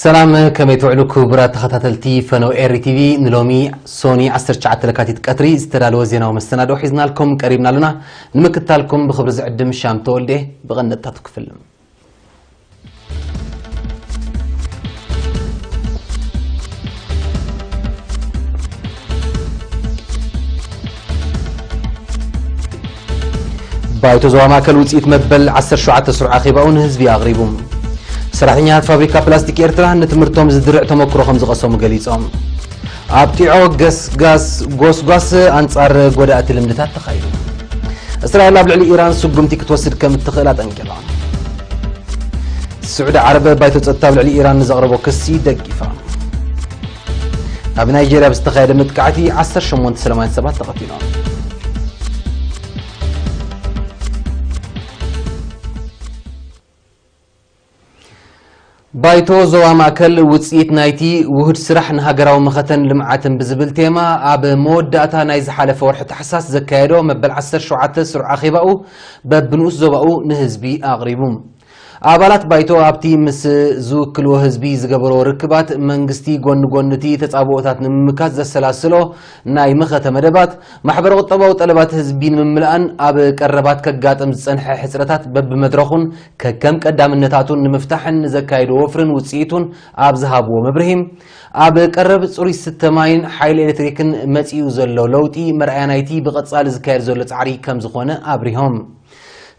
ሰላም፣ ከመይ ትውዕሉ ክቡራት ተኸታተልቲ ፈነው ኤሪ ቲቪ? ንሎሚ ሶኒ ዓሰርተ ትሽዓተ ለካቲት ቀትሪ ዝተዳለወ ዜናዊ መሰናድኦ ሒዝናልኩም ቀሪብና ኣለና። ንምክታልኩም ብኽብሪ ዝዕድም ሻም ተወልደ። ብቐንደታቱ ክፍልም። ባይቶ ዞባ ማእከል ውፅኢት መበል ዓሰርተ ሸውዓተ ስሩዕ ኣኼባኡ ንህዝቢ ኣቕሪቡ። ሰራሕተኛታት ፋብሪካ ፕላስቲክ ኤርትራ ንትምህርቶም ዝድርዕ ተመክሮ ከም ዝቐሰሙ ገሊጾም። ኣብ ጢዖ ገስጋስ ጎስጓስ ኣንጻር ጎዳእቲ ልምድታት ተኻይዱ። እስራኤል ኣብ ልዕሊ ኢራን ስጉምቲ ክትወስድ ከም እትኽእል ኣጠንቂቓ። ስዑዲ ዓረብ ባይቶ ጸጥታ ኣብ ልዕሊ ኢራን ንዘቕረቦ ክሲ ደጊፋ። ኣብ ናይጄርያ ብዝተኻየደ መጥቃዕቲ ዓሰርተ ሸሞንተ ሰላማውያን ሰባት ተቐቲሎም። ባይቶ ዞባ ማእከል ውጽኢት ናይቲ ውሁድ ስራሕ ንሃገራዊ መኸተን ልምዓትን ብዝብል ቴማ ኣብ መወዳእታ ናይ ዝሓለፈ ወርሒ ታሕሳስ ዘካየዶ መበል ዓሰርተ ሸውዓተ ስሩዕ ኣኼባኡ በብንኡስ ዞባኡ ንህዝቢ ኣቕሪቡ። ኣባላት ባይቶ ኣብቲ ምስ ዝውክልዎ ህዝቢ ዝገበርዎ ርክባት መንግስቲ ጎኒ ጎኒ እቲ ተጻብኦታት ንምምካት ዘሰላስሎ ናይ መኸተ መደባት ማሕበረ ቁጠባዊ ጠለባት ህዝቢ ንምምላእን ኣብ ቀረባት ከጋጥም ዝጸንሐ ሕጽረታት በብመድረኹን ከከም ቀዳምነታቱን ንምፍታሕን ንዘካየዶ ወፍርን ውጽኢቱን ኣብ ዝሃብዎ መብርሂ፣ ኣብ ቀረብ ጽሩይ ስተ ማይን ሓይሊ ኤሌክትሪክን መጺኡ ዘሎ ለውጢ መርኣያ ናይቲ ብቐጻሊ ዝካየድ ዘሎ ጻዕሪ ከም ዝኾነ ኣብሪሆም።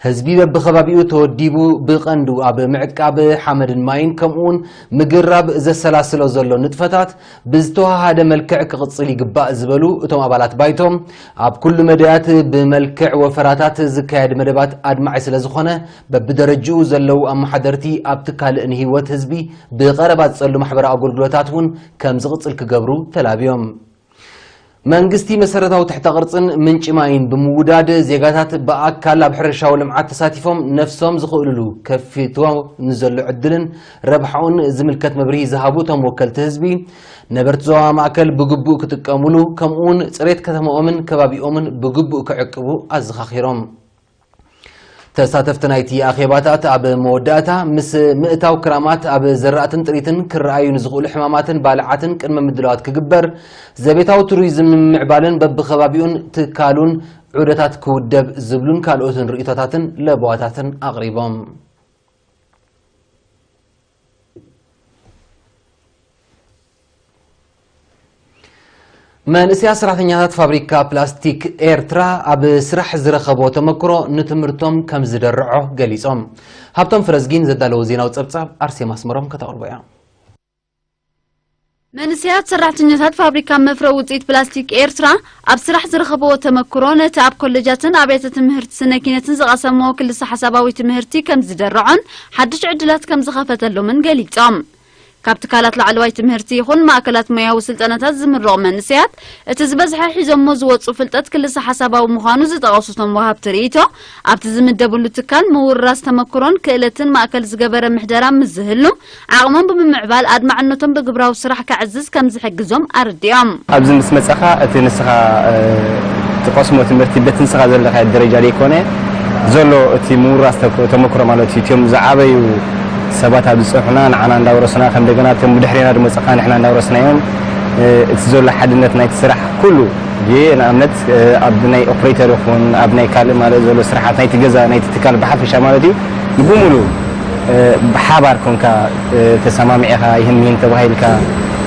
ህዝቢ በብኸባቢኡ ተወዲቡ ብቐንዱ ኣብ ምዕቃብ ሓመድን ማይን ከምኡውን ምግራብ ዘሰላስሎ ዘሎ ንጥፈታት ብዝተዋሃደ መልክዕ ክቕጽል ይግባእ ዝበሉ እቶም ኣባላት ባይቶ፣ ኣብ ኩሉ መዳያት ብመልክዕ ወፈራታት ዝካየድ መደባት ኣድማዒ ስለ ዝኾነ በብደረጅኡ ዘለዉ ኣመሓደርቲ ኣብቲ ካልእ ንህይወት ህዝቢ ብቐረባ ዝጸሉ ማሕበራዊ ኣገልግሎታት እውን ከም ዝቕጽል ክገብሩ ተላብዮም። መንግስቲ መሰረታዊ ትሕተ ቅርጽን ምንጪ ማይን ብምውዳድ ዜጋታት ብኣካል ኣብ ሕርሻዊ ልምዓት ተሳቲፎም ነፍሶም ዝኽእልሉ ከፊትዎ ንዘሎ ዕድልን ረብሓኡን ዝምልከት መብርሂ ዝሃቡ እቶም ወከልቲ ህዝቢ፣ ነበርቲ ዞባ ማእከል ብግቡእ ክጥቀሙሉ ከምኡውን ጽሬት ከተማኦምን ከባቢኦምን ብግቡእ ክዕቅቡ ኣዘኻኺሮም። ተሳተፍቲ ናይቲ ኣኼባታት ኣብ መወዳእታ ምስ ምእታው ክራማት ኣብ ዘራእትን ጥሪትን ክረኣዩ ንዝኽእሉ ሕማማትን ባልዓትን ቅድመ ምድላዋት ክግበር፣ ዘቤታዊ ቱሪዝም ንምምዕባልን በብኸባቢኡን ትካሉን ዑደታት ክውደብ ዝብሉን ካልኦትን ርእይቶታትን ለበዋታትን ኣቕሪቦም። መንእሰያት ሰራሕተኛታት ፋብሪካ ፕላስቲክ ኤርትራ ኣብ ስራሕ ዝረኸቦ ተመክሮ ንትምህርቶም ከም ዝደርዖ ገሊጾም። ሃብቶም ፍረዝጊን ዘዳለዎ ዜናዊ ጸብጻብ ኣርሴማ ኣስመሮም ከተቕርቦ እያ። መንእሰያት ሰራሕተኛታት ፋብሪካ መፍረ ውፅኢት ፕላስቲክ ኤርትራ ኣብ ስራሕ ዝረኸብዎ ተመክሮ ነቲ ኣብ ኮሌጃትን ኣብያተ ትምህርቲ ስነ ኪነትን ዝቐሰምዎ ክልሰ ሓሳባዊ ትምህርቲ ከም ዝደርዖን ሓድሽ ዕድላት ከም ዝኸፈተሎምን ገሊጾም። ካብ ትካላት ላዕለዋይ ትምህርቲ ይኹን ማእከላት ሞያዊ ስልጠናታት ዝምረቑ መንእሰያት፣ እቲ ዝበዝሐ ሒዞሞ ዝወጹ ፍልጠት ክልሰ ሓሳባዊ ምዃኑ ዝጠቐሱ እቶም ወሃብቲ ርእይቶ፣ ኣብቲ ዝምደብሉ ትካል ምውርራስ ተመክሮን ክእለትን ማእከል ዝገበረ ምሕደራ ምስ ዝህሉ፣ ዓቕሞም ብምምዕባል ኣድማዕነቶም ብግብራዊ ስራሕ ከዕዝዝ ከም ዝሕግዞም ኣረዲኦም። ኣብዚ ምስ መጻኻ እቲ ንስኻ፣ እ፣ ትቐስሞ ትምህርቲ በቲ ንስኻ ዘለኻዮ ደረጃ ዘይኮነ፣ ዘሎ እቲ ምውራስ ተክ-፣ ተመክሮ ማለት እዩ። እቲኦም ዝዓበዩ ሰባት ኣብ ዝጸንሑና፣ ንዓና እንዳውረሱና፣ ከም እንደገና እቶም ብድሕሬና ዝመጹ ኸኣ ንሕና እንዳውረስናዮም፣ እ፣ እቲ ዘሎ ሓድነት ናይቲ ስራሕ ኩሉ፣ የ-፣ ንኣብነት፣ እ፣ ኣብ ናይ ኦፕሬተር ይኹን ኣብ ናይ ካልእ ማለት ዘሎ ስራሓት ናይቲ ገዛ፣ ናይቲ ትካል ብሓፈሻ ማለት እዩ፣ ንብሙሉ፣ እ፣ ብሓባር ኮንካ፣ እ፣ ተሰማሚዕኻ ይህን ምሂን ተባሂልካ፣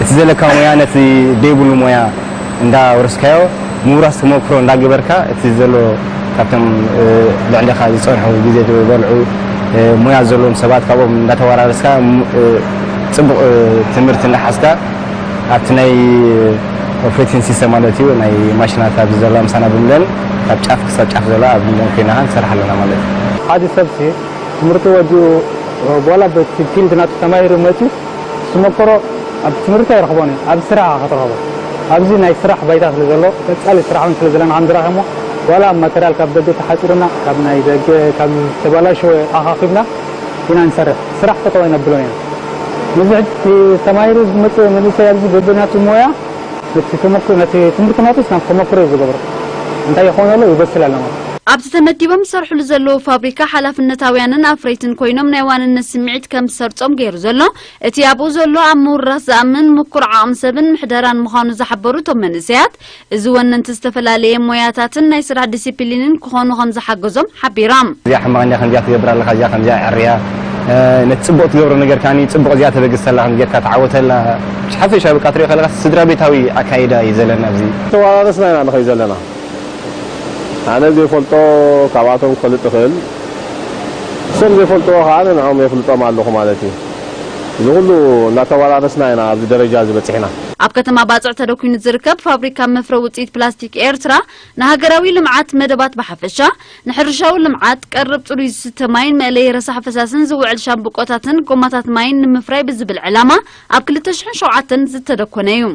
እቲ ዘለካ ሞያ ነቲ ደይብሉ ሞያ እንዳወረስካዮ ምውራስ ተመክሮ እንዳገበርካ እቲ ዘሎ ካብቶም፣ እ፣ ልዕሌኻ ዝጸንሑ ግዜ ዝበልዑ፣ እ፣ ሞያ ዘለዎም ሰባት ካብኦም እንዳተወራረስካ፣ ም-፣ እ፣ ጽቡቕ፣ እ፣ ትምህርቲ እንዳሓዝካ ኣብቲ ናይ ኦፕሬቲንግ ሲስተም ማለት እዩ ናይ ማሽናት ኣብዚ ዘለዋ ምሳና ብምለን ካብ ጫፍ ክሳብ ጫፍ ዘለዋ ኣብ ምለን ኮይና ክንሰርሕ ኣለና ማለት እዩ። ሓደ ሰብሲ ትምህርቲ ወዲኡ ዋላ በቲ ፊልድ ናቱ ተማሂሩ መፂኡ ዝመኮሮ ኣብ ትምህርቲ ኣይረኽቦን እዩ፣ ኣብ ስራሕ ክትረኽቦ። ኣብዚ ናይ ስራሕ ባይታ ስለ ዘሎ፣ ቀጻሊ ስራሕ እውን ስለ ዘለና ከም ዝረኸሞ፣ ዋላ ኣብ ማተርያል ካብ ደገ ተሓፂሩና፣ ካብ ናይ ደገ፣ ካብ ዝተበላሸወ ኣኻኺብና ኢና ንሰርሕ። ስራሕ ፈተው ኣይነብሎን ኢና። ነዚ ሕጂ ተማሂሩ ዝመፅእ መንእሰይ ኣብዚ በብናቱ ሞያ፣ ነቲ ተመኩ-፣ ነቲ ትምህርቲ ናቱስ ናብ ተመክሮ እዩ ዝገብሮ። እንታይ ይኸውን ኣሎ? ይበስል ኣሎ ማለት። ኣብቲ ተመዲቦም ዝሰርሕሉ ዘለዉ ፋብሪካ ሓላፍነታውያንን ኣፍረይትን ኮይኖም ናይ ዋንነት ስምዒት ከም ዝሰርጾም ገይሩ ዘሎ፣ እቲ ኣብኡ ዘሎ ኣብ ምውርራስ ዝኣምን ምኩር ዓቕሚ ሰብን ምሕደራን ምዃኑ ዝሓበሩ እቶም መንእሰያት፣ እዚ ወነንቲ ዝተፈላለየ ሞያታትን ናይ ስራሕ ዲሲፕሊንን ክኾኑ ከም ዝሓገዞም ሓቢሮም። እዚኣ ሕማቕ እንዲያ፣ ከምዚኣ ትገብር ኣለኻ፣ እዚኣ ከምዚኣ ዕርያ፣ እ፣ ነቲ ጽቡቕ ትገብሮ ነገር ከኣ ጽቡቕ እዚኣ ተበግስ ኣላ፣ ከም ጌርካ ተዓወተላ። ብሓፈሻ በቃ ትሪኦ ከለኻ ስድራ ቤታዊ ኣካይዳ እዩ ዘለና ኣብዚ። ተወራረስና ኢና ንኸይድ ዘለና። ኣነ ዘይፈልጦ ካብኣቶም ክፈልጥ እኽእል፣ እሶም ዘይፈልጥዎ ከኣ ንዕኦም የፍልጦም ኣለኹ ማለት እዩ። እዚ ኩሉ እናተወራረስና ኢና ኣብዚ ደረጃ እዚ በጺሕና። ኣብ ከተማ ባጽዕ ተደኲኑ ዝርከብ ፋብሪካ መፍረ ውጽኢት ፕላስቲክ ኤርትራ፣ ንሃገራዊ ልምዓት መደባት ብሓፈሻ፣ ንሕርሻዊ ልምዓት ቀረብ ጽሩይ ዝስተ ማይን መእለዪ ረሳሕ ፈሳስን ዝውዕል ሻምብቆታትን ጎማታት ማይን ንምፍራይ ብዝብል ዕላማ ኣብ ክልተ ሽሕን ሸውዓተን ዝተደኮነ እዩ።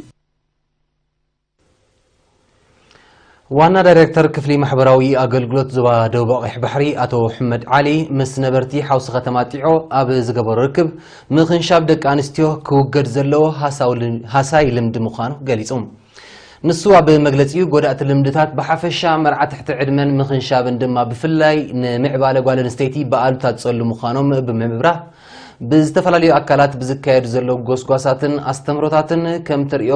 ዋና ዳይሬክተር ክፍሊ ማሕበራዊ ኣገልግሎት ዞባ ደቡብ ኣቕይሕ ባሕሪ ኣቶ ሕመድ ዓሊ ምስ ነበርቲ ሓውሲ ከተማ ጢዖ ኣብ ዝገበሮ ርክብ፣ ምኽንሻብ ደቂ ኣንስትዮ ክውገድ ዘለዎ ሃሳው ል-፣ ሃሳይ ልምዲ ምዃኑ ገሊጹ። ንሱ ኣብ መግለጺኡ፣ ጎዳእቲ ልምድታት ብሓፈሻ መርዓ ትሕቲ ዕድመን ምኽንሻብን ድማ ብፍላይ ንምዕባለ ጓል ኣንስተይቲ ብኣሉታ ዝጸሉ ምዃኖም ብምብራህ፣ ብዝተፈላለዩ ኣካላት ብዝካየድ ዘሎ ጎስጓሳትን ኣስተምህሮታትን ከም ተርእዮ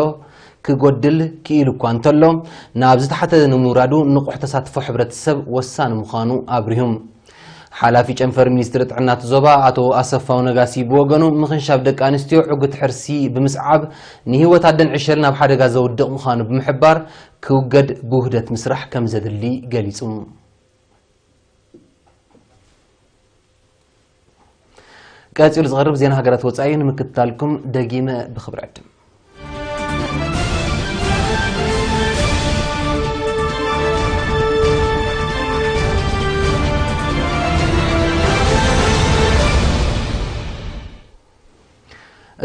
ክጎድል ክኢሉ እኳ እንተሎ፣ ናብ ዝተሓተ ንምውራዱ ንቑሕ ተሳትፎ ሕብረተሰብ ወሳኒ ምዃኑ ኣብሪሁ። ሓላፊ ጨንፈር ሚኒስትሪ ጥዕና እቲ ዞባ ኣቶ ኣሰፋው ነጋሲ ብወገኑ፣ ምኽንሻብ ደቂ ኣንስትዮ ዕጉት ሕርሲ ብምስዓብ ንህይወት ኣደን ዕሸልን ኣብ ሓደጋ ዘውድቕ ምዃኑ ብምሕባር፣ ክውገድ ብውህደት ምስራሕ ከም ዘድሊ ገሊጹ። ቀጺሉ ዝቐርብ ዜና ሃገራት ወጻኢ ንምክትታልኩም ደጊመ ብኽብሪ ዕድም።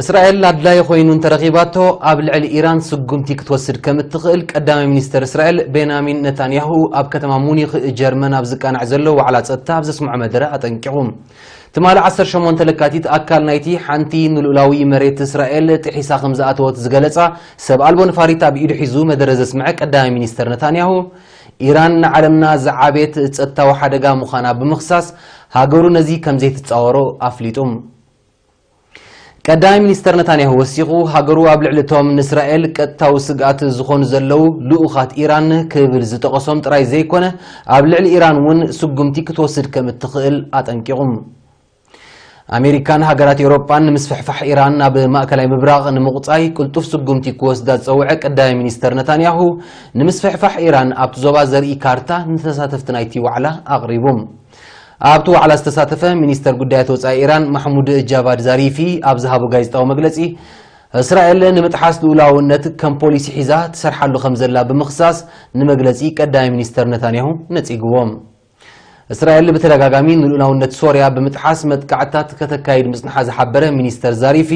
እስራኤል ኣድላዪ ኮይኑ እንተረኺባቶ፣ ኣብ ልዕሊ ኢራን ስጉምቲ ክትወስድ ከም እትኽእል ቀዳማይ ሚኒስተር እስራኤል ቤንያሚን ነታንያሁ ኣብ ከተማ ሙኒኽ ጀርመን ኣብ ዝቃናዕ ዘሎ ዋዕላ ጸጥታ ኣብ ዘስምዖ መደረ ኣጠንቂቑ። ትማሊ ዓሰርተ ሸሞንተ ለካቲት ኣካል ናይቲ ሓንቲ ንልኡላዊ መሬት እስራኤል ጥሒሳ ከም ዝኣተወት ዝገለጻ ሰብ ኣልቦ ነፋሪት ኣብ ኢዱ ሒዙ መደረ ዘስምዐ ቀዳማይ ሚኒስተር ነታንያሁ፣ ኢራን ንዓለምና ዝዓበየት ጸጥታዊ ሓደጋ ምዃና ብምኽሳስ፣ ሃገሩ ነዚ ከም ዘይትጻወሮ ኣፍሊጡ። ቀዳማይ ሚኒስተር ነታንያሁ ወሲኹ፣ ሃገሩ ኣብ ልዕሊ እቶም ንእስራኤል ቀጥታዊ ስግኣት ዝኾኑ ዘለዉ ልኡኻት ኢራን ክብል ዝጠቐሶም ጥራይ ዘይኮነ፣ ኣብ ልዕሊ ኢራን እውን ስጉምቲ ክትወስድ ከም እትኽእል ኣጠንቂቑ። ኣሜሪካን ሃገራት ኤውሮጳን ንምስፍሕፋሕ ኢራን ናብ ማእከላይ ምብራቕ ንምቑጻይ ቅልጡፍ ስጉምቲ ክወስዳ ዝጸውዐ ቀዳማይ ሚኒስተር ነታንያሁ፣ ንምስፍሕፋሕ ኢራን ኣብቲ ዞባ ዘርኢ ካርታ ንተሳተፍቲ ናይቲ ዋዕላ ኣቕሪቡ። ኣብቲ ዋዕላ ዝተሳተፈ ሚኒስተር ጉዳያት ወጻኢ ኢራን ማሕሙድ ጃቫድ ዛሪፊ ኣብ ዝሃቦ ጋዜጣዊ መግለጺ፣ እስራኤል ንምጥሓስ ልኡላውነት ከም ፖሊሲ ሒዛ ትሰርሓሉ ከም ዘላ ብምኽሳስ፣ ንመግለጺ ቀዳማይ ሚኒስተር ነታንያሁ ነጺግዎ። እስራኤል ብተደጋጋሚ ንልኡላውነት ሶርያ ብምጥሓስ መጥቃዕትታት ከተካይድ ምጽንሓ ዝሓበረ ሚኒስተር ዛሪፊ፣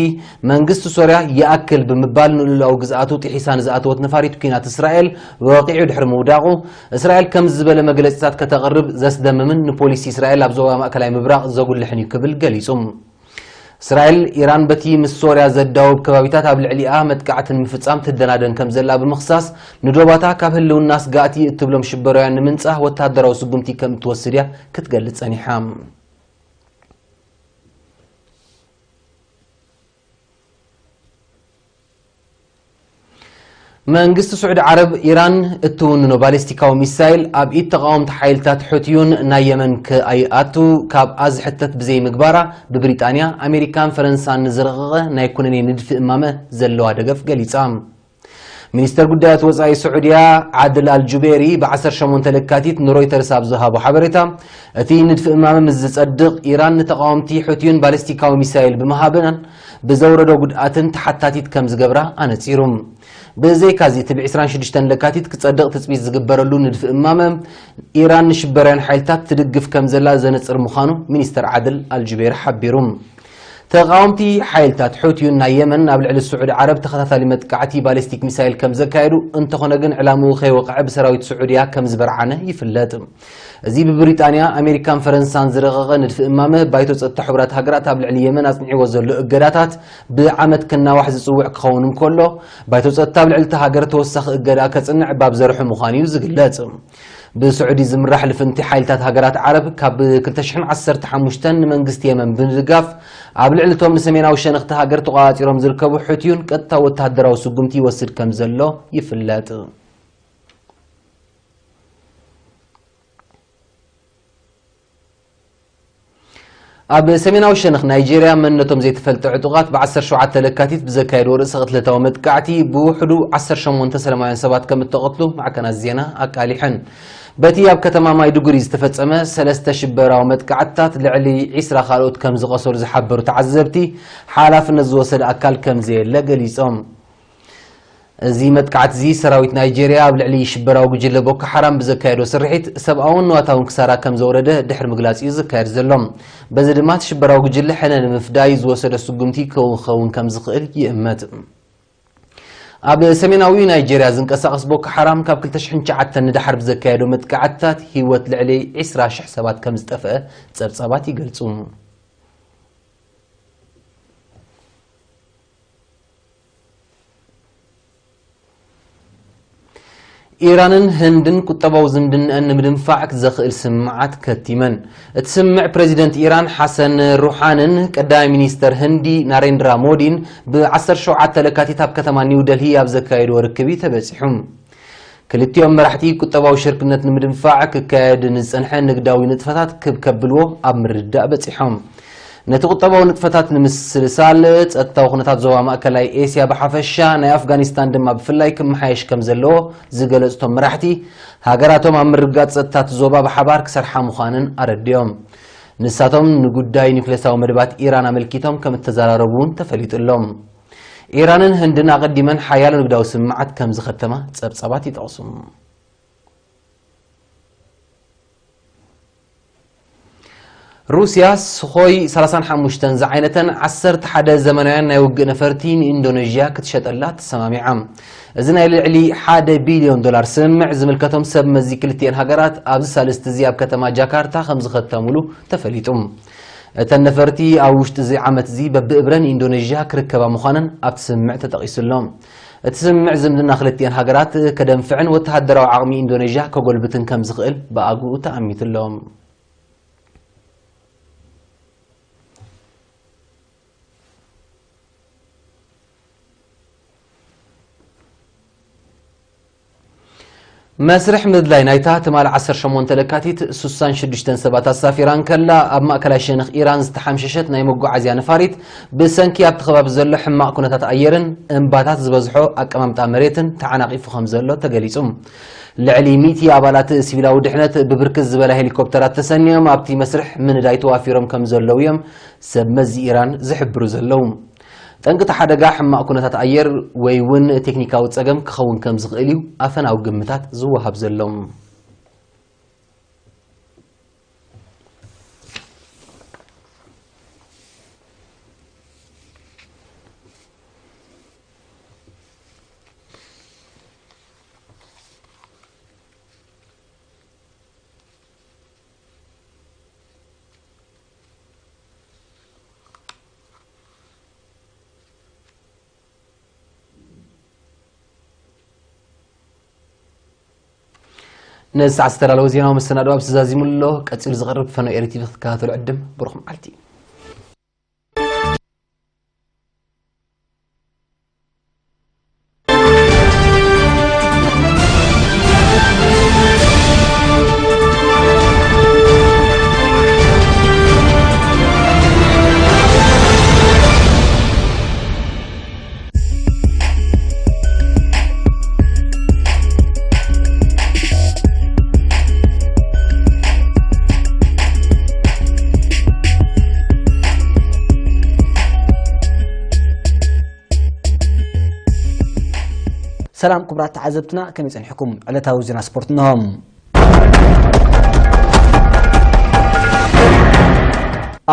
መንግስቲ ሶርያ ይኣክል ብምባል ንልኡላዊ ግዝኣቱ ጥሒሳ ንዝኣተወት ነፋሪት ኲናት እስራኤል ወቒዑ ድሕሪ ምውዳቑ፣ እስራኤል ከምዚ ዝበለ መግለጺታት ከተቕርብ ዘስደምምን ንፖሊሲ እስራኤል ኣብ ዞባ ማእከላይ ምብራቕ ዘጉልሕን እዩ ክብል ገሊጹ። እስራኤል፣ ኢራን በቲ ምስ ሶርያ ዘዳውብ ከባቢታት ኣብ ልዕሊኣ መጥቃዕቲ ንምፍጻም ትደናደን ከም ዘላ ብምኽሳስ፣ ንዶባታ ካብ ህልውና ስጋእቲ እትብሎም ሽበራውያን ንምንጻህ ወተሃደራዊ ስጉምቲ ከም እትወስድ እያ ክትገልጽ ጸኒሓ። መንግስቲ ስዑዲ ዓረብ፣ ኢራን እትውንኖ ባሊስቲካዊ ሚሳይል ኣብ ኢድ ተቓወምቲ ሓይልታት ሑቲዩን ናይ የመን ከይኣቱ ካብኣ ዝሕተት ብዘይምግባራ፣ ብብሪጣንያ፣ ኣሜሪካን ፈረንሳን ንዝረቐቐ ናይ ኩነኔ ንድፊ እማመ ዘለዋ ደገፍ ገሊጻ። ሚኒስተር ጉዳያት ወጻኢ ስዑድያ ዓድል ኣልጁቤሪ ብዓሰርተ ሸሞንተ ለካቲት ንሮይተርስ ኣብ ዝሃቦ ሓበሬታ፣ እቲ ንድፊ እማመ ምስ ዝጸድቕ፣ ኢራን ንተቓወምቲ ሑቲዩን ባሊስቲካዊ ሚሳይል ብምሃብን ብዘውረዶ ጉድኣትን ተሓታቲት ከም ዝገብራ ኣነጺሩ። ብዘይካዚ፣ እቲ ብዕስራን ሽዱሽተን ለካቲት ክጸድቕ ትጽቢት ዝግበረሉ ንድፊ እማመ፣ ኢራን ንሽበራውያን ሓይልታት ትድግፍ ከም ዘላ ዘነጽር ምዃኑ ሚኒስተር ዓድል ኣልጁቤር ሓቢሩ። ተቓወምቲ ሓይልታት ሑቲዩን ናይ የመን ኣብ ልዕሊ ስዑዲ ዓረብ ተኸታታሊ መጥቃዕቲ ባሊስቲክ ሚሳይል ከም ዘካየዱ፣ እንተኾነ ግን ዕላምኡ ከይወቕዐ ብሰራዊት ስዑድያ ከም ዝበርዓነ ይፍለጥ። እዚ ብብሪጣንያ፣ ኣሜሪካን ፈረንሳን ዝረቐቐ ንድፊ እማመ፣ ባይቶ ጸጥታ ሕቡራት ሃገራት ኣብ ልዕሊ የመን ኣጽኒዕዎ ዘሎ እገዳታት ብዓመት ክናዋሕ ዝጽውዕ ክኸውን እንከሎ፣ ባይቶ ጸጥታ ኣብ ልዕሊ እታ ሃገር ተወሳኺ እገዳ ከጽንዕ ባብ ዘርሑ ምዃኑ እዩ ዝግለጽ። ብስዑዲ ዝምራሕ ልፍንቲ ሓይልታት ሃገራት ዓረብ ካብ ክልተ ሽሕን ዓሰርተ ሓሙሽተን ንመንግስቲ የመን ብምድጋፍ ኣብ ልዕሊ እቶም ንሰሜናዊ ሸነኽቲ ሃገር ተቆጻጺሮም ዝርከቡ ሑቲዩን ቀጥታዊ ወተሃደራዊ ስጉምቲ ይወስድ ከም ዘሎ ይፍለጥ። ኣብ ሰሜናዊ ሸነኽ ናይጄርያ መንነቶም ዘይተፈልጠ ዕጡቓት ብ ዓሰርተ ሸውዓተ ለካቲት ብዘካየድዎ ርእሰ ቅትለታዊ መጥቃዕቲ ብውሕዱ ዓሰርተ ሸሞንተ ሰላማውያን ሰባት ከም እተቐትሉ ማዕከናት ዜና ኣቃሊሐን። በቲ ኣብ ከተማ ማይዱጉሪ ዝተፈጸመ ሰለስተ ሽበራዊ መጥቃዕትታት ልዕሊ ዒስራ ካልኦት ከም ዝቐሰሉ ዝሓበሩ ተዓዘብቲ፣ ሓላፍነት ዝወሰደ ኣካል ከም ዘየለ ገሊጾም። እዚ መጥቃዕቲ እዚ ሰራዊት ናይጄርያ ኣብ ልዕሊ ሽበራዊ ጉጅለ ቦኮ ሓራም ብዘካየዶ ስርሒት ሰብኣውን ንዋታውን ክሳራ ከም ዘውረደ ድሕሪ ምግላጽ እዩ ዝካየድ ዘሎ። በዚ ድማ እቲ ሽበራዊ ጉጅለ ሕነ ንምፍዳይ ዝወሰዶ ስጉምቲ ክኸውን ከም ዝኽእል ይእመት። ኣብ ሰሜናዊ ናይጄርያ ዝንቀሳቐስ ቦኮ ሓራም ካብ ክልተ ሽሕን ትሽዓተን ንደሓር ብዘካየዶ መጥቃዕትታት ህይወት ልዕሊ ዒስራ ሽሕ ሰባት ከም ዝጠፍአ ጸብጻባት ይገልጹ። ኢራንን ህንድን ቁጠባዊ ዝምድናኣን ንምድንፋዕ ዘኽእል ስምምዓት ከቲመን። እቲ ስምምዕ ፕረዚደንት ኢራን ሓሰን ሩሓንን ቀዳማይ ሚኒስተር ህንዲ ናሬንድራ ሞዲን ብ ዓሰርተ ሸውዓተ ለካቲት ኣብ ከተማ ኒው ደልሂ ኣብ ዘካየድዎ ርክብ እዩ ተበጺሑ። ክልቲኦም መራሕቲ ቁጠባዊ ሽርክነት ንምድንፋዕ ክካየድ ንዝጸንሐ ንግዳዊ ንጥፈታት ክብ ከብልዎ ኣብ ምርድዳእ በጺሖም። ነቲ ቁጠባዊ ንጥፈታት ንምስልሳል፣ ጸጥታዊ ኩነታት ዞባ ማእከላይ ኤስያ ብሓፈሻ፣ ናይ ኣፍጋኒስታን ድማ ብፍላይ ክመሓየሽ ከም ዘለዎ ዝገለጹ እቶም መራሕቲ፣ ሃገራቶም ኣብ ምርግጋጽ ጸጥታ እቲ ዞባ ብሓባር ክሰርሓ ምዃነን ኣረዲኦም። ንሳቶም ንጉዳይ ኒውክሌሳዊ መደባት ኢራን ኣመልኪቶም ከም እተዘራረቡ እውን ተፈሊጡ ኣሎ። ኢራንን ህንድን ኣቐዲመን ሓያሎ ንግዳዊ ስምምዓት ከም ዝኸተማ ጸብጻባት ይጠቕሱ። ሩስያ ስኾይ ሰላሳን ሓሙሽተን ዝዓይነተን ዓሰርተ ሓደ ዘመናውያን ናይ ውግእ ነፈርቲ ንኢንዶኔዥያ ክትሸጠላ ተሰማሚዓ። እዚ ናይ ልዕሊ ሓደ ቢልዮን ዶላር ስምምዕ ዝምልከቶም ሰብ መዚ ክልቲኤን ሃገራት ኣብዚ ሳልስቲ እዚ ኣብ ከተማ ጃካርታ ከም ዝኸተሙሉ ተፈሊጡ። እተን ነፈርቲ ኣብ ውሽጢ እዚ ዓመት እዚ በብእብረን ኢንዶኔዥያ ክርከባ ምዃነን ኣብቲ ስምምዕ ተጠቒሱ ኣሎ። እቲ ስምምዕ ዝምድና ክልቲኤን ሃገራት ከደንፍዕን ወተሃደራዊ ዓቕሚ ኢንዶኔዥያ ከጎልብትን ከም ዝኽእል ብኣግኡ ተኣሚቱ ኣሎ። መስርሕ ምድላይ ናይታ ትማሊ ዓሰርተ ሸሞንተ ለካቲት ሱሳን ሽዱሽተን ሰባት ኣሳፊራ እንከላ፣ ኣብ ማእከላይ ሸነኽ ኢራን ዝተሓምሸሸት ናይ መጓዓዝያ ነፋሪት ብሰንኪ ኣብቲ ከባቢ ዘሎ ሕማቕ ኩነታት ኣየርን እምባታት ዝበዝሖ ኣቀማምጣ መሬትን ተዓናቒፉ ከም ዘሎ ተገሊጹ። ልዕሊ ሚእቲ ኣባላት ሲቪላዊ ድሕነት ብብርክት ዝበላ ሄሊኮፕተራት ተሰንዮም ኣብቲ መስርሕ ምንዳይ ተዋፊሮም ከም ዘለዉ እዮም ሰብ መዚ ኢራን ዝሕብሩ ዘለዉ። ጠንቂ እቲ ሓደጋ ሕማቕ ኩነታት ኣየር ወይ እውን ቴክኒካዊ ጸገም ክኸውን ከም ዝኽእል እዩ ኣፈናዊ ግምታት ዝወሃብ ዘሎ። ነዚ ሰዓት ዝተዳለወ ዜናዊ መሰናድኦ ኣብዚ ዛዚሙ ኣሎ። ቀጺሉ ዝቐርብ ፈነው ኤሪ ቲቪ ክትከታተሉ ዕድም። ብሩኽ መዓልቲ። ሰላም ክቡራት ተዓዘብትና፣ ከመይ ጸኒሕኩም? ዕለታዊ ዜና ስፖርት እንሆ።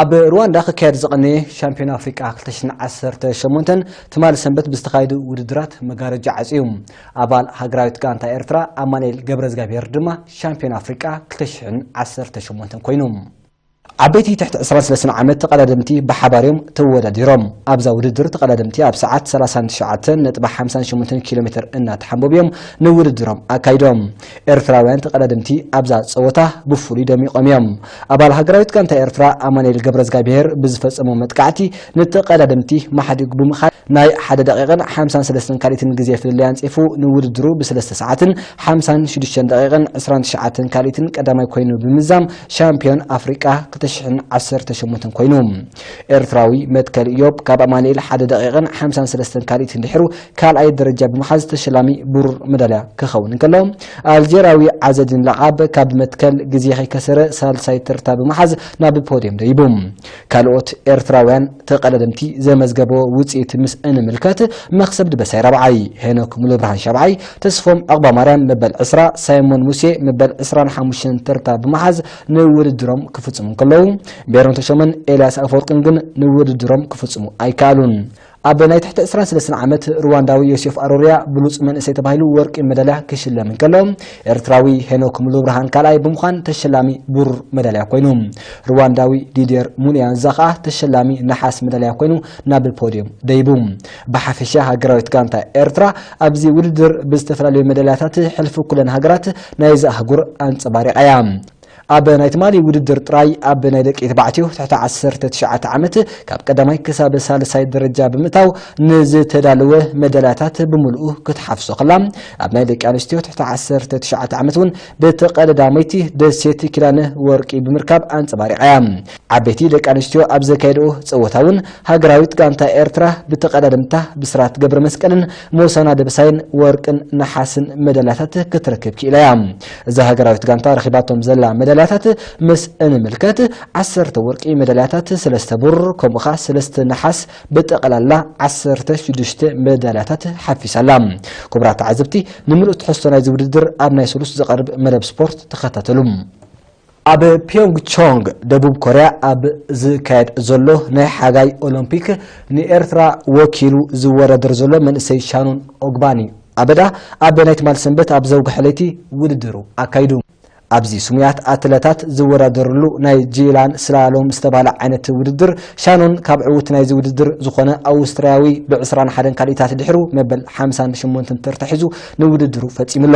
ኣብ ሩዋንዳ ክካየድ ዝቐነየ ሻምፒዮን ኣፍሪቃ ክልተ ሽሕን ዓሰርተ ሸሞንተን ትማሊ ሰንበት ብዝተኻየዱ ውድድራት መጋረጃ ዓጽዩ። ኣባል ሃገራዊት ጋንታ ኤርትራ ኣማኑኤል ገብረዝጋብሄር ድማ ሻምፒዮን ኣፍሪቃ ክልተ ሽሕን ዓሰርተ ሸሞንተን ኮይኑ። ዓበይቲ ትሕቲ ዕስራን ሰለስተን ዓመት ተቐዳደምቲ ብሓባር እዮም ተወዳዲሮም። ኣብዛ ውድድር ተቐዳደምቲ ኣብ ሰዓት ሰላሳን ትሽዓተን ነጥቢ ሓምሳን ሸሞንተን ኪሎ ሜትር እናተሓንበቡ እዮም ንውድድሮም ኣካይዶም። ኤርትራውያን ተቐዳደምቲ ኣብዛ ጸወታ ብፍሉይ ደሚቖም እዮም። ኣባል ሃገራዊት ጋንታ ኤርትራ ኣማኑኤል ገብረዝጋብሄር ብዝፈጸሞ መጥቃዕቲ ንተቐዳደምቲ ማሕዲጉ ብምኻድ ናይ ሓደ ደቂቕን ሓምሳን ሰለስተን ካልኢትን ግዜ ፍልልይ ኣንጺፉ ንውድድሩ ብሰለስተ ሰዓትን ሓምሳን ሽዱሽተን ደቂቕን ዕስራን ትሽዓተን ካልኢትን ቀዳማይ ኮይኑ ብምዛም ሻምፒዮን ኣፍሪቃ ክልተ ሽሕን ዓሰርተ ሸሞንተን ኮይኑ። ኤርትራዊ መትከል ኢዮብ ካብ ኣማኑኤል ሓደ ደቂቕን ሓምሳን ሰለስተን ካልኢትን ድሕሩ ካልኣይ ደረጃ ብምሓዝ ተሸላሚ ብሩር መዳልያ ክኸውን እንከሎ፣ ኣልጀርያዊ ዓዘዲን ላዓብ ካብ መትከል ግዜ ከይከሰረ ሳልሳይ ተርታ ብምሓዝ ናብ ፖድየም ደይቡ። ካልኦት ኤርትራውያን ተቐዳደምቲ ዘመዝገቦ ውጽኢት ምስ እንምልከት፣ መኽሰብ ድበሳይ ራብዓይ፣ ሄኖክ ሙሉብርሃን ሻብዓይ፣ ተስፎም ዕቕባማርያም መበል ዕስራ፣ ሳይሞን ሙሴ መበል ዕስራን ሓሙሽተን ተርታ ብምሓዝ ንውድድሮም ክፍጽሙ እንከለዉ፣ ሜሮን ተሾመን ኤልያስ ኣፈወርቅን ግን ንውድድሮም ክፍጽሙ ኣይከኣሉን። ኣብ ናይ ትሕቲ ዕስራን ሰለስተን ዓመት ሩዋንዳዊ ዮሴፍ ኣሮሪያ ብሉጽ መንእሰይ ተባሂሉ ወርቂ መዳልያ ክሽለም እንከሎ፣ ኤርትራዊ ሄኖክ ሙሉብርሃን ካልኣይ ብምዃን ተሸላሚ ብሩር መዳልያ ኮይኑ። ሩዋንዳዊ ዲድየር ሙንያንዛ ከኣ ተሸላሚ ነሓስ መዳልያ ኮይኑ ናብ ፖድየም ደይቡ። ብሓፈሻ ሃገራዊት ጋንታ ኤርትራ ኣብዚ ውድድር ብዝተፈላለዩ መዳልያታት ሕልፊ ኩለን ሃገራት ናይዚ ኣህጉር ኣንጸባሪቓ እያ። ኣብ ናይ ትማሊ ውድድር ጥራይ ኣብ ናይ ደቂ ተባዕትዮ ትሕቲ ዓሰርተ ትሽዓተ ዓመት ካብ ቀዳማይ ክሳብ ሳልሳይ ደረጃ ብምእታው ንዝተዳለወ መዳልያታት ብምልኡ ክትሓፍሶ ከላ፣ ኣብ ናይ ደቂ ኣንስትዮ ትሕቲ ዓሰርተ ትሽዓተ ዓመት እውን ብተቐዳዳመይቲ ደሴት ኪዳነ ወርቂ ብምርካብ ኣንጸባሪቓ እያ። ዓበይቲ ደቂ ኣንስትዮ ኣብ ዘካየድኦ ጸወታ እውን ሃገራዊት ጋንታ ኤርትራ ብተቐዳደምታ ብስራት ገብረ መስቀልን ሞሳና ደበሳይን ወርቅን ነሓስን መዳልያታት ክትረክብ ክኢላ እያ። እዛ ሃገራዊት ጋንታ ረኺባቶም ዘላ መዳልያታት ምስ እንምልከት፣ ዓሰርተ ወርቂ መዳልያታት፣ ሰለስተ ብሩር፣ ከምኡ ኸኣ ሰለስተ ነሓስ፣ ብጠቕላላ ዓሰርተ ሽዱሽተ መዳልያታት ሓፊሳ ኣላ። ክቡራት ተዓዘብቲ፣ ንምሉእ ትሕዝቶ ናይዚ ውድድር ኣብ ናይ ሰሉስ ዝቐርብ መደብ ስፖርት ተኸታተሉ። ኣብ ፒዮንግቾንግ ደቡብ ኮርያ ኣብ ዝካየድ ዘሎ ናይ ሓጋይ ኦሎምፒክ ንኤርትራ ወኪሉ ዝወዳደር ዘሎ መንእሰይ ሻኖን ኦግባኒ ኣበዳ ኣብ ናይ ትማል ሰንበት ኣብ ዘውግሐ ለይቲ ውድድሩ ኣካይዱ። ኣብዚ ስሙያት ኣትለታት ዝወዳደርሉ ናይ ጂላን ስላሎም ዝተባህለ ዓይነት ውድድር ሻኖን ካብ ዕዉት ናይዚ ውድድር ዝኾነ ኣውስትርያዊ ብዕስራን ሓደን ካልኢታት ድሕሩ መበል ሓምሳን ሸሞንተን ተርታ ሒዙ ንውድድሩ ፈጺሙ ኣሎ።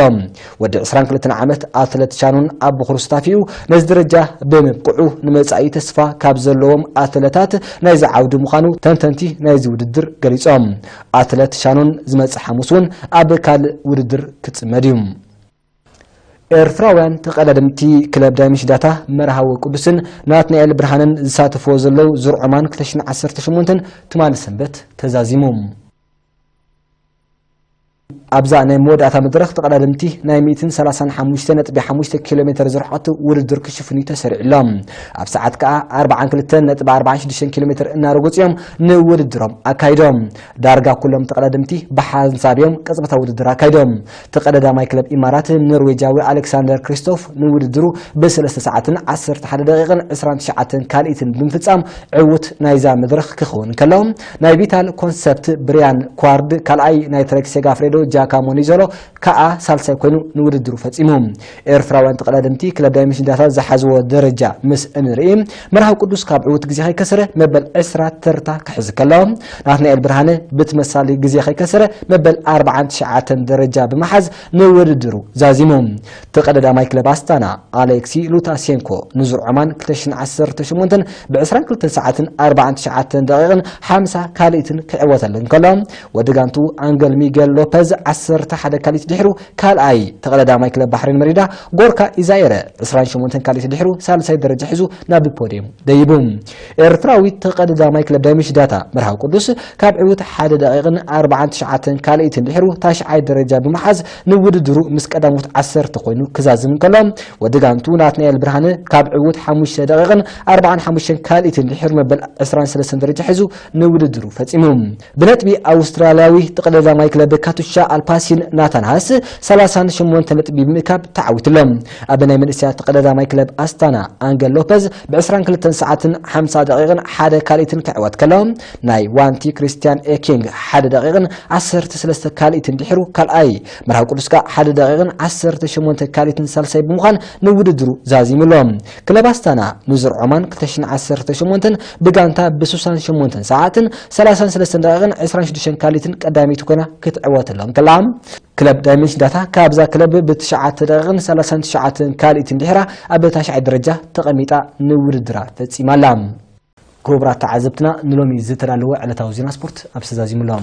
ወዲ ዕስራን ክልተን ዓመት ኣትለት ሻኖን ኣብ ብኹሩ ስታፊኡ ነዚ ደረጃ ብምብቅዑ ንመጻኢ ተስፋ ካብ ዘለዎም ኣትለታት ናይዚ ዓውዲ ምዃኑ ተንተንቲ ናይዚ ውድድር ገሊጾም። ኣትለት ሻኖን ዝመጽእ ሓሙስ እውን ኣብ ካልእ ውድድር ክጽመድ እዩ። ኤርትራውያን ተቐዳደምቲ ክለብ ዳይመንሽን ዳታ መርሃዊ ቅዱስን ናትናኤል ብርሃንን ዝሳተፍዎ ዘለዉ ዙር ዖማን ክልተ ሽሕን ዓሰርተ ሸሞንተን ትማሊ ሰንበት ተዛዚሙ። ኣብዛ ናይ መወዳእታ መድረኽ ተቐዳደምቲ ናይ ሚእትን ሰላሳን ሓሙሽተ ነጥቢ ሓሙሽተ ኪሎ ሜትር ዝርሕቐት ውድድር ክሽፍኑ ተሰሪዑ ኣሎ። ኣብ ሰዓት ከኣ ኣርባዓን ክልተን ነጥቢ ኣርባዓን ሽዱሽተን ኪሎ ሜትር እናረገጹ እዮም ንውድድሮም ኣካይዶም። ዳርጋ ኩሎም ተቐዳደምቲ ብሓንሳብ እዮም ቅጽበታዊ ውድድር ኣካይዶም። ተቐዳዳማይ ክለብ ኢማራት ኖርዌጃዊ ኣሌክሳንደር ክሪስቶፍ ንውድድሩ ብሰለስተ ሰዓትን ዓሰርተ ሓደ ደቂቕን ዕስራን ትሽዓተን ካልኢትን ብምፍጻም ዕዉት ናይዛ መድረኽ ክኸውን ከሎ፣ ናይ ቪታል ኮንሰፕት ብሪያን ኳርድ ካልኣይ፣ ናይ ትሬክ ሴጋፍሬዶ ጃካሞ ኒዞሎ ከኣ ሳልሳይ ኮይኑ ንውድድሩ ፈጺሙ። ኤርትራውያን ተቐዳደምቲ ክለብ ዳይመንሽን ዳታ ዝሓዝዎ ደረጃ ምስ እንርኢ፣ መርሃዊ ቅዱስ ካብ ዕዉት ግዜ ከይከሰረ መበል ዕስራ ተርታ ክሕዝ ከሎ፣ ናትናኤል ብርሃነ ብተመሳሳሊ ግዜ ከይከሰረ መበል ኣርባዓን ትሽዓተን ደረጃ ብምሓዝ ንውድድሩ ዛዚሙ። ተቐዳዳማይ ክለብ ኣስታና ኣሌክሲ ሉታሴንኮ ንዙር ዖማን ክልተ ሽሕን ዓሰርተ ሸሞንተን ብዕስራን ክልተን ሰዓትን ኣርባዓን ትሽዓተን ደቂቕን ሓምሳ ካልኢትን ክዕወተሉ እንከሎ፣ ወዲ ጋንቱ ኣንገል ሚጌል ሎፐዝ ዓሰርተ ሓደ ካልኢት ድሕሩ ካልኣይ፣ ተቐዳዳማይ ክለብ ባሕሬን መሪዳ ጎርካ ኢዛይረ ዕስራን ሸሞንተን ካልኢት ድሕሩ ሳልሳይ ደረጃ ሒዙ ናብ ፖድየም ደይቡ። ኤርትራዊት ተቐዳዳማይ ክለብ ዳይመንሽን ዳታ መርሃዊ ቅዱስ ካብ ዕዉት ሓደ ደቂቕን ኣርባዓን ትሽዓተን ካልኢትን ድሕሩ ታሽዓይ ደረጃ ብምሓዝ ንውድድሩ ምስ ቀዳሞት ዓሰርተ ኮይኑ ክዛዝም እንከሎ፣ ወዲ ጋንቱ ናትናኤል ብርሃነ ካብ ዕዉት ሓሙሽተ ደቂቕን ኣርባዓን ሓሙሽተን ካልኢትን ድሕሩ መበል ዕስራን ሰለስተን ደረጃ ሒዙ ንውድድሩ ፈጺሙ። ብነጥቢ ኣውስትራልያዊ ተቐዳዳማይ ክለብ ካቱሻ ፓሲን ናታንሃስ ሰላሳን ሸሞንተ ነጥቢ ብምእካብ ተዓዊትሎም። ኣብ ናይ መንእሰያት ቀዳማይ ክለብ ኣስታና ኣንገል ሎፐዝ ብ22 ሰዓትን ሓምሳ ደቂቕን ሓደ ካልኢትን ክዕወት ከሎ፣ ናይ ዋንቲ ክሪስቲያን ኤኪንግ ሓደ ደቂቕን ዓሰርተ ሰለስተ ካልኢትን ድሒሩ ካልኣይ፣ መርሃዊ ቅዱስካ ሓደ ደቂቕን ዓሰርተ ሸሞንተ ካልኢትን ሳልሳይ ብምዃን ንውድድሩ ዛዚሙሎ። ክለብ ኣስታና ንዙር ዖማን ክልተ ሽሕን ዓሰርተ ሸሞንተን ብጋንታ ብ68 ሰዓትን ሰላሳን ሰለስተን ደቂቕን ዕስራን ሽዱሽተን ካልኢትን ቀዳመይቲ ኮይና ክትዕወተሎም ከላ፣ ክለብ ዳይመንሽን ዳታ ካብዛ ክለብ ብትሽዓተ ደቂቕን ሰላሳን ትሽዓተን ካልኢትን ድሒራ ኣብ ታሽዓይ ደረጃ ተቐሚጣ ንውድድራ ፈጺማ ኣላ። ክቡራት ተዓዘብትና፣ ንሎሚ ዝተዳለወ ዕለታዊ ዜና ስፖርት ኣብ ተዛዚሙ ኣሎ።